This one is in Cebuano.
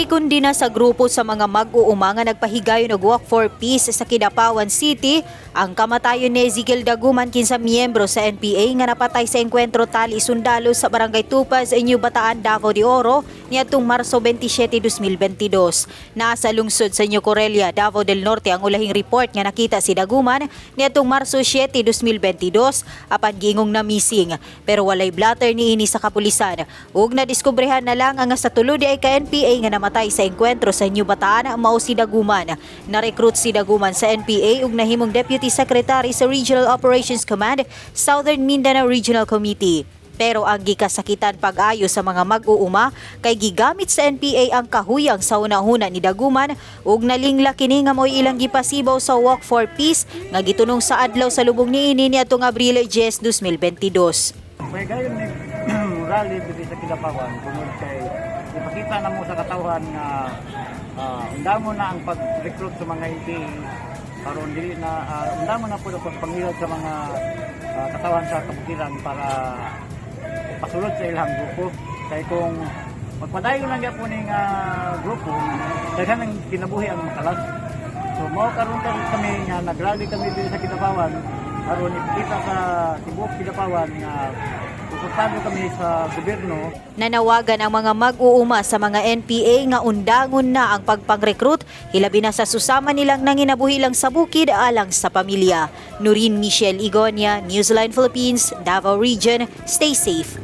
Gikundina sa grupo sa mga mag-uuma nga nagpahigayon og Walk for Peace sa Kidapawan City ang kamatayon ni Ezekiel Daguman, kinsa miyembro sa NPA nga napatay sa engkwentro tali sundalo sa Barangay Tupaz, New Bataan, Davao de Oro niadtong Marso 27, 2022. Naa sa lungsod sa New Corella, Davao del Norte ang ulahing report nga nakita si Daguman niadtong Marso 7, 2022, apan giingong na missing pero walay blatter niini sa kapulisan. Ug nadiskubrehan na lang ang sa tulo diay ka NPA nga namatay sa engkwentro sa New Bataan mao si Daguman. Na-recruit si Daguman sa NPA ug nahimong Deputy Secretary sa Regional Operations Command, Southern Mindanao Regional Committee. Pero ang gikasakitan pag-ayo sa mga mag-uuma kay gigamit sa NPA ang kahuyang sa una-una ni Daguman ug nalingla kini nga mo'y ilang gipasibaw sa Walk for Peace nga gitunong sa adlaw sa lubong niini niadtong Abril 10, 2022. May gayon ni rally diri sa Kidapawan tungod kay ipakita na mo sa katawhan nga undamo na ang pag-recruit sa mga NPA aron dili na undamo na pud ang pagpangilad sa mga katawhan sa kabukiran para pasulod sa ilang grupo, kay kung magpadayon lang gyapon ning grupo, daghan ang kinabuhi ang makalas. So mao karon kami nga nagrally kami diri sa Kidapawan aron ipakita sa tibuok Kidapawan nga suportado kami sa gobyerno. Nanawagan ang mga mag-uuma sa mga NPA nga undangon na ang pagpang-recruit, hilabi na sa susama nilang nanginabuhi lang sa bukid alang sa pamilya. Nurin Michelle Igonia, Newsline Philippines, Davao Region. Stay safe.